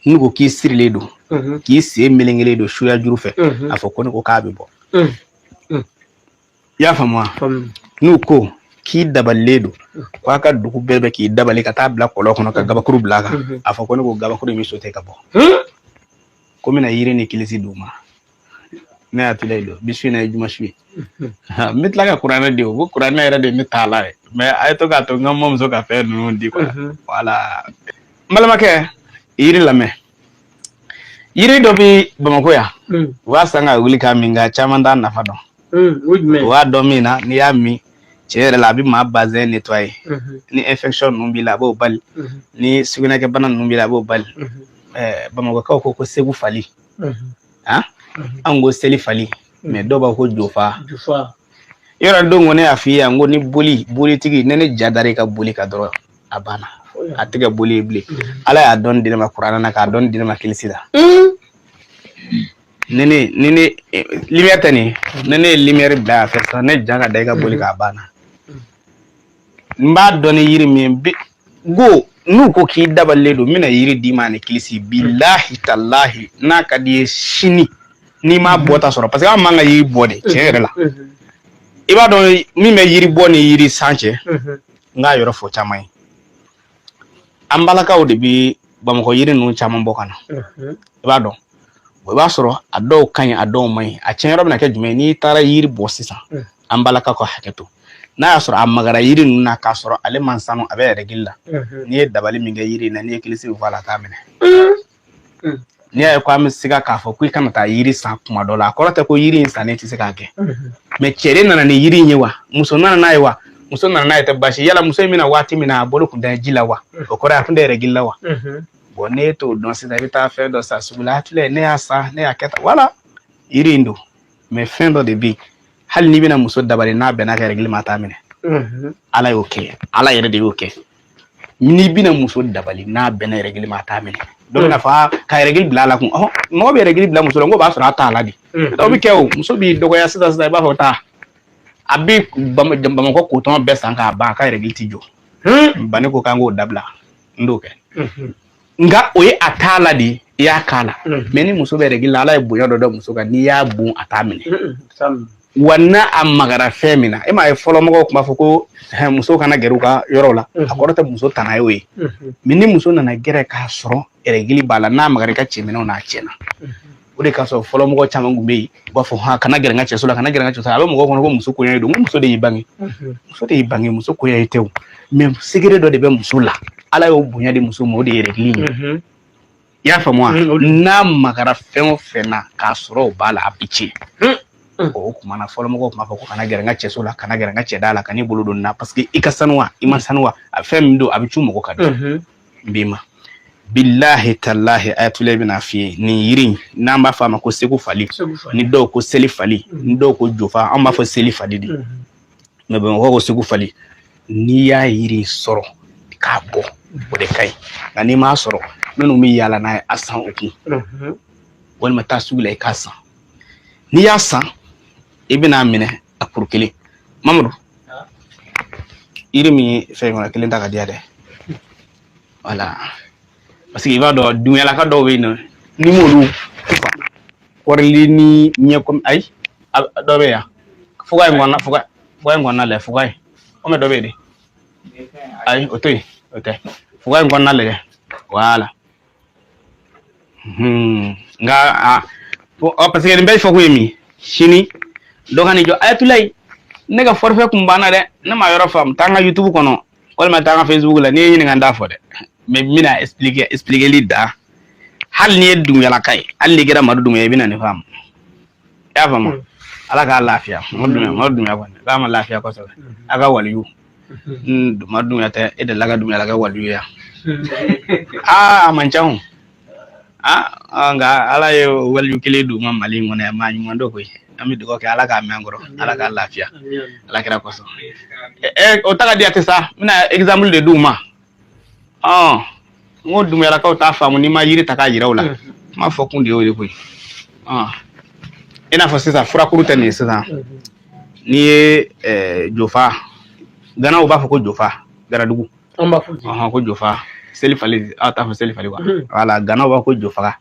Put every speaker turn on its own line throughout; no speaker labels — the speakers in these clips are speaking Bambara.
N'u ko k'i sirilen don, k'i sen melekelen don suya juru fɛ, a fɔ ko ne ko k'a bɛ bɔ. I y'a faamu wa? N'u ko k'i dabalilen don, k'a ka dugu bɛɛ bɛ k'i dabali ka taa bila kɔlɔn kɔnɔ ka gabakuru bila a kan, a fɔ ko ne ko gabakuru in bɛ sauter ka bɔ. Ko n bɛna yiri ni kilisi d'u ma. Ne y'a tila don bi su in na, ye juma su ye, n bɛ tila ka kuranɛ di. O ko kuranɛ yɛrɛ de ne t'a la dɛ, mais a ye to k'a to n ka mamuso ka fɛn ninnu di quoi. Voilà, n balimakɛ, yiri lamɛn. Yiri dɔ bɛ Bamakɔ yan, u b'a san ka wuli k'a min, nka caman t'a nafa dɔn. U b'a dɔn min na, n'i y'a min, tiɲɛ yɛrɛ la, a bɛ maa bazɛn nettoyer. Ni infection ninnu b'i la, a b'o bali. Ni sugunɛkɛbana ninnu b'i la, a b'o bali. Bamakɔkaw ko ko segu fali, han, anw ko seli fali, mais dɔw b'a fɔ ko jofa. Yɔrɔ don ko ne y'a f'i ye yan ko ni boli bolitigi, ne ja dara i ka boli kan dɔrɔn, a banna, a tɛ kɛ boli ye bilen. Ala y'a dɔn di ne ma kuranɛ na, k'a dɔn di ne ma kilisi la. Ni ne lumière tɛ nin ye, ni ne ye lumière bila yan fɛ sisan, ne ja ka da i ka boli kan, a banna. N b'a dɔn ni yiri min ye go. N'u ko k'i dabalilen don, n bɛna yiri d'i ma ani kilisi. Bilahi talahi, n'a ka di ye sini, n'i m'a bɔta sɔrɔ, parce que an man ka yiri bɔ de. Tiɲɛ yɛrɛ la, i b'a dɔn min bɛ yiri bɔ ni yiri san cɛ. N k'a yɔrɔ fɔ caman ye, an balakaw de bɛ Bamakɔ yiri ninnu caman bɔ ka na. I b'a dɔn, i b'a sɔrɔ a dɔw ka ɲi, a dɔw man ɲi. A tiɲɛ yɔrɔ bɛna kɛ jumɛn ye? N'i taara yiri bɔ sisan, an balakaw ka hakɛ to, n'a y'a sɔrɔ a magara yiri ninnu na k'a sɔrɔ ale man sanu, a bɛ règle la. N'i ye dabali min kɛ yiri in na, n'i ye kilisi min fɔ a la, a t'a minɛ. N'i y'a ye ko an bɛ siga k'a fɔ ko i kana taa yiri san kuma dɔ la, a kɔrɔ tɛ ko yiri in sannen tɛ se k'a kɛ. Mais cɛ de nana ni yiri in ye wa, muso nana n'a ye wa? Muso nana n'a ye tɛ baasi. Yala muso in bɛna waati min na, a bolo kun tɛ ji la wa? O kɔrɔ ye a kun tɛ règle la wa? Bon, n'e t'o dɔn sisan, i bɛ taa fɛn dɔ san sugu la, hakili ne y'a san, ne y'a kɛ tan, wala yiri in don. Mais fɛn dɔ de bɛ yen, hali n'i bɛna muso dabali, n'a bɛnna ka règle ma, a t'a minɛ. Ala y'o kɛ, Ala yɛrɛ de y'o kɛ. N'i bɛna muso dabali, n'a bɛnna règle ma, a t'a minɛ. Dɔ bɛna fɔ ka règle bila a la kun. Ɔhɔn, mɔgɔ bɛ règle bila muso la, n ko b'a sɔrɔ a t'a la de. O bɛ kɛ o, muso b'i dɔgɔya sisan sisan, i b'a fɔ taa, a bɛ Bamakɔ kotɔn bɛɛ san k'a ban, a ka règle ti jɔ. Bani ko k'an k'o dabila, n t'o kɛ. Nka o ye a t'a la de, i y'a k'a la. Mais ni muso bɛ règle la, Ala ye bonya dɔ da muso kan, n'i y'a bon, a t'a minɛ. Wa n'a a magara fɛn min na, e m'a ye fɔlɔ mɔgɔw tun b'a fɔ ko muso kana gɛrɛ u ka yɔrɔ la. A kɔrɔ tɛ muso tana y'o ye. Mais ni muso nana gɛrɛ k'a sɔrɔ règle b'a la, n'a magara i ka cɛminɛnw na, a tiɲɛna. O de ka sɔrɔ fɔlɔ mɔgɔ caman tun bɛ yen, u b'a fɔ hɔn, kana gɛrɛ n ka cɛso la, kana gɛrɛ n ka cɛso la. A bɛ mɔgɔw kɔnɔ ko muso koɲɛ don. N ko muso de y'i bange, muso de y'i bange, muso koɲɛ tɛ o. Mais secret dɔ de bɛ muso la, Ala y'o bonya di muso ma, o de ye règle ye. I y'a faamu wa? N'a magara fɛn o fɛn na k'a sɔrɔ o b'a la, a bɛ tiɲɛ. O kuma na, fɔlɔ mɔgɔw tun b'a fɔ ko kana gɛrɛ n ka cɛso la, kana gɛrɛ n ka cɛda la, kan'i bolo don nin na, parce que i ka sanu wa, i ma sanu wa, a fɛn min don, a bɛ cu mɔgɔ kan. N b'i ma, bilahi talahi, ayatollah bɛna f'i ye nin yiri in, n'an b'a fɔ a ma ko segu fali, ni dɔw ko seli fali, ni dɔw ko jofa, an b'a fɔ seli fali de, mais Bamakɔ ko segu fali. N'i y'a yiri sɔrɔ k'a bɔ, o de ka ɲi. Nka n'i m'a sɔrɔ, minnu bɛ yaala n'a ye, a san o kun, walima taa sugu la i k'a san. N'i y'a san, i bɛna minɛ a kuru kelen. Mamadu, yiri min ye fɛn kɔnɔ kelen ta ka di yan dɛ. Wala, parce que i b'a dɔn, dunyalaka dɔw bɛ yen nɔ, n'i m'olu kɔrili ni ɲɛ komi ayi, dɔ bɛ yan fuga in kɔnɔna, fuga in kɔnɔna lajɛ, fuga in komi dɔ bɛ yen de. Ayi, o to yen, o tɛ fuga in kɔnɔna lajɛ. Wala, nka a parce que nin bɛɛ fɔ kun ye min ye, sini dɔ ka n'i jɔ, ayatulayi, ne ka forfait kun banna dɛ, ne ma yɔrɔ faamu, taa n ka YouTube kɔnɔ walima taa n ka Facebook la. N'i ye ɲininka, n t'a fɔ dɛ, mais n bɛna expliquer, expliquer da. Hali n'i ye dunyalaka ye, hali n'i kɛra Madu Dunbiya ye, i bɛna nin faamu. I y'a faamu? Ala k'a lafiya. Madu Dunbiya, Madu Dunbiya kɔni k'a ma lafiya kosɛbɛ. A ka waliyu, Madu Dunbiya tɛ e delila ka Dunbiyala kɛ waliyu ya? Aa, a man ca o. Aa, nka Ala ye waliyu kelen d'u ma Mali in kɔnɔ yan, maa ɲuman dɔ koyi. An bɛ dugawu kɛ, Ala k'a mɛn an kɔrɔ, Ala k'a lafiya, Ala kɛra kosɔn. Ɛ, o ta ka di a tɛ sa, n bɛna exemple de d'u ma. Ɔn, n ko Dunbiyalakaw t'a faamu n'i ma yiri ta k'a yira u la. N m'a fɔ kun de y'o ye koyi. Ɔn, i n'a fɔ sisan furakuru tɛ nin ye sisan, n'i ye jofa, Ganaw b'a fɔ ko jofa, Ganadugu.
An b'a fɔ ten.
Ɔhɔn, ko jofa. Seli fali, aw t'a fɔ seli fali quoi. Voilà, Ganaw b'a ko jofaga,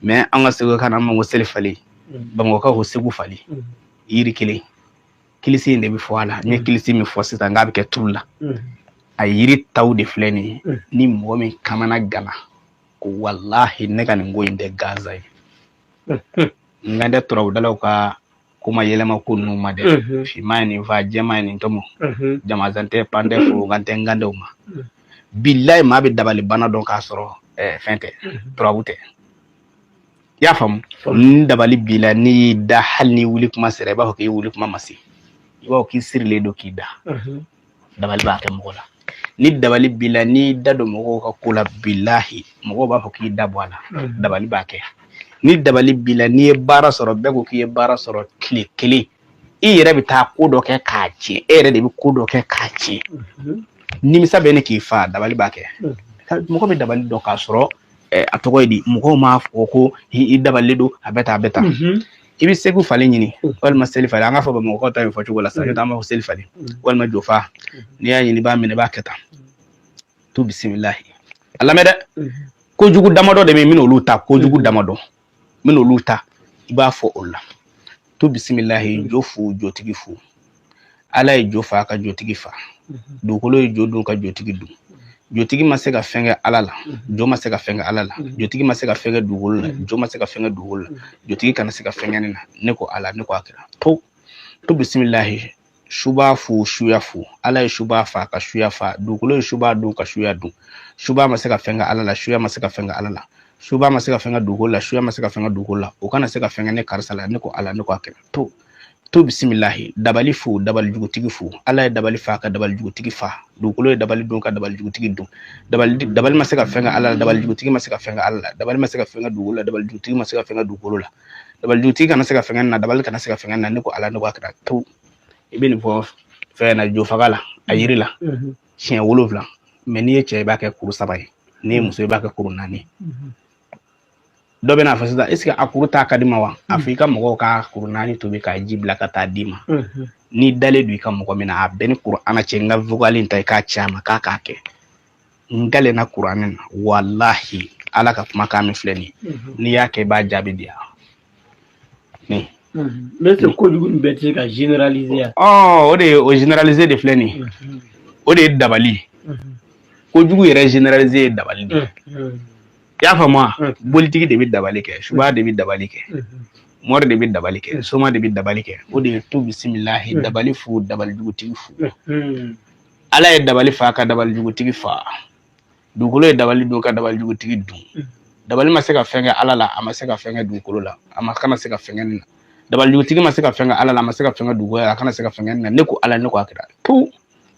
mais an ka Segu kan na, an b'a ko seli fali, Bamakɔkaw ko segu fali. Yiri kelen, kilisi in de bɛ fɔ a la. N ye kilisi min fɔ sisan k'a bɛ kɛ tulu la, a yiri taw de filɛ nin ye. Ni mɔgɔ min kamana gana ko walahi, ne ka nin ko in tɛ gansan ye, n kan tɛ turabudalaw ka kuma yɛlɛma ko ninnu ma dɛ. Finman ye nin fa, jɛman ye nin tɔmɔ, jamazan tɛ, pan tɛ, forokan tɛ, n kan tɛ o ma. Bilayi, maa bɛ dabali bana dɔn k'a sɔrɔ fɛn tɛ, turabu tɛ. I y'a faamu? Ni dabali b'i la, n'i y'i da, hali ni wuli kuma sera, i b'a fɔ k'i wuli kuma ma se, i b'a fɔ k'i sirilen don k'i da. Dabali b'a kɛ mɔgɔ la. Ni dabali b'i la, n'i da don mɔgɔw ka ko la, bilahi, mɔgɔw b'a fɔ k'i da bɔ a la. Dabali b'a kɛ. Ni dabali b'i la, n'i ye baara sɔrɔ, bɛɛ ko k'i ye baara sɔrɔ tile kelen, i yɛrɛ bɛ taa ko dɔ kɛ k'a tiɲɛ, e yɛrɛ de bɛ ko dɔ kɛ k'a tiɲɛ, nimisa bɛ ne k'i fa. Dabali b'a kɛ. Mɔgɔ bɛ dabali dɔn k'a sɔrɔ a tɔgɔ ye di, mɔgɔw m'a fɔ ko i dabalilen don. A bɛ tan, a bɛ tan. I bɛ segu falen ɲini walima seli falen, an k'a fɔ bamakɔkaw ta in fɔ cogo la sisan, n'o tɛ an b'a fɔ seli falen walima jofa. N'i y'a ɲini, i b'a minɛ, i b'a kɛ tan tu bisimilahi. A lamɛn dɛ, kojugu damadɔ de bɛ yen, n bɛna olu ta. Kojugu damadɔ, n bɛna olu ta. I b'a fɔ o la tu bisimilahi, jo fu, jotigi fu. Ala ye jo fa ka jotigi fa, dugukolo ye jo dun ka jotigi dun. Jotigi ma se ka fɛn kɛ Ala la, jo ma se ka fɛn kɛ Ala la, jotigi ma se ka fɛn kɛ dugukolo la, jo ma se ka fɛn kɛ dugukolo la, jotigi kana se ka fɛn kɛ ne na. Ne ko Ala, ne ko a kɛra. To to bisimilahi, suba fu, suya fu. Ala ye suba fa ka suya fa, dugukolo ye suba dun ka suya dun. Suba ma se ka fɛn kɛ Ala la, suya ma se ka fɛn kɛ Ala la, suba ma se ka fɛn kɛ dugukolo la, suya ma se ka fɛn kɛ dugukolo la, o kana se ka fɛn kɛ ne karisa la. Ne ko Ala, ne ko a kɛra. To to bisimilahi, dabali fu, dabali jugutigi fu. Ala ye dabali fa ka dabali jugutigi fa, dugukolo ye dabali dun ka dabali jugutigi dun. Dabali, dabali ma se ka fɛn kɛ Ala la, dabali jugutigi ma se ka fɛn kɛ Ala la, dabali ma se ka fɛn kɛ dugukolo la, dabali jugutigi ma se ka fɛn kɛ dugukolo la, dabali jugutigi kana se ka fɛn kɛ na, dabali kana se ka fɛn kɛ na. Ne ko Ala, ne ko a kɛra. To i bɛ nin fɔ fɛn na, jofaga la, a yiri la, siɲɛ 7. Mais n'i ye cɛ, i b'a kɛ kuru 3 ye, n'i ye muso, i b'a kɛ kuru 4. Dɔ bɛna fɔ sisan, est ce que a kuru ta ka di ma wa? A fɔ i ka mɔgɔw ka kuru 4 tobi k'a ji bila ka taa d'i ma. N'i dalen don i ka mɔgɔ min na, a bɛɛ ni kuranɛ cɛ, n ka vocal in ta, i k'a ci a ma k'a k'a kɛ. N kalenna kuranɛ na, walahi, Ala ka kumakan min filɛ nin ye, n'i y'a kɛ, i b'a jaabi di yan ni.
Mais c'est kojugu nin bɛɛ tɛ se ka généraliser yan.
Ɔ, o de ye o généraliser de filɛ nin ye, o de ye dabali kojugu yɛrɛ généraliser ye, dabali de ye. I y'a faamu wa? Bolitigi de bɛ dabali kɛ, suba de bɛ dabali kɛ, mori de bɛ dabali kɛ, soma de bɛ dabali kɛ. O de ye tu bisimilahi, dabali fu, dabali jugutigi fu. Ala ye dabali fa ka dabali jugutigi fa, dugukolo ye dabali dun ka dabali jugutigi dun. Dabali ma se ka fɛn kɛ Ala la, a ma se ka fɛn kɛ dugukolo la, a ma kana se ka fɛn kɛ nin na. Dabali jugutigi ma se ka fɛn kɛ Ala la, a ma se ka fɛn kɛ dugukolo la, a kana se ka fɛn kɛ nin na. Ne ko Ala, ne ko a kɛra. Tu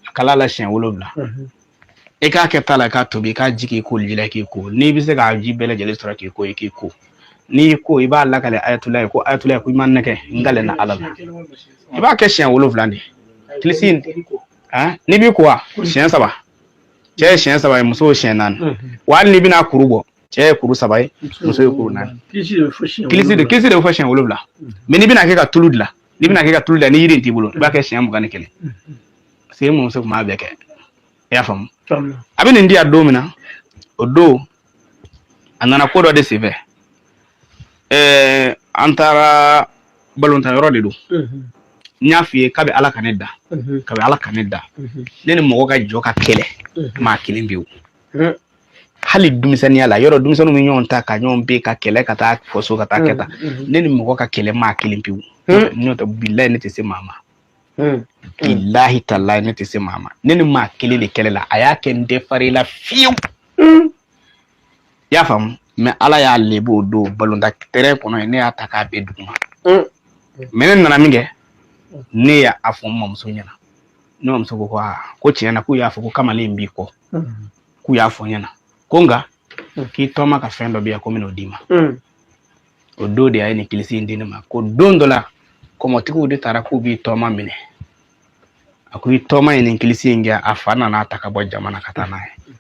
a kala la siɲɛ 7. I k'a kɛ ta la, i k'a tobi, i k'a ji k'i ko ji la k'i ko. N'i bɛ se k'a ji bɛɛ lajɛlen sɔrɔ k'i ko, i k'i ko. N'i y'i ko, i b'a lakale ayatula ye ko ayatula ko i ma nɛgɛ, n kalenna Ala la. I b'a kɛ siɲɛ 7 de. Kilisi in, n'i b'i ko wa, siɲɛ 3, cɛ ye siɲɛ 3 ye, muso ye siɲɛ 4. Wa hali n'i bɛna kuru bɔ, cɛ ye kuru 3 ye, muso ye kuru 4. Kilisi de, kilisi de bɛ fɔ siɲɛ 7. Mais n'i bɛna kɛ ka tulu dilan, n'i bɛna kɛ ka tulu dilan, ni yiri in t'i bolo, i b'a kɛ siɲɛ 21, parce que e muso tun b'a bɛɛ kɛ. I y'a faamu? A bɛ nin di yan don min na, o don a nana ko dɔ de senfɛ. An taara balontan yɔrɔ de don. N y'a f'i ye kabi Ala ka ne da, kabi Ala ka ne da, ne ni mɔgɔ ka jɔ ka kɛlɛ maa kelen pewu, hali denmisɛnninya la. Yɔrɔ denmisɛnninw bɛ ɲɔgɔn ta ka ɲɔgɔn ben ka kɛlɛ ka taa fɔ so ka taa kɛ tan. Ne ni mɔgɔ ka kɛlɛ maa kelen pewu, n'o tɛ, bilayi, ne tɛ se maa ma. Bilahi talahi, ne tɛ se maa ma. Ne ni maa kelen de kɛlɛ la, a y'a kɛ n tɛ fari la fiyewu. I y'a faamu? Mais Ala y'a lebu o don balontan terrain kɔnɔ yen, ne y'a ta k'a bɛn duguma. Mais ne nana min kɛ, ne y'a fɔ n mamuso ɲɛna. Ne mamuso ko ko aa, ko tiɲɛ na, k'u y'a fɔ ko kamalen b'i kɔ, k'u y'a fɔ n ɲɛna ko nka k'i tɔma ka fɛn dɔ bɛ yan, ko n bɛn'o d'i ma. O don de a ye nin kilisi in di ne ma, ko don dɔ la kɔmɔtigiw de taara k'u b'i tɔma minɛ. A ko i tɔma ye nin kilisi in kɛ, a fa nana ta ka bɔ jamana ka taa n'a ye.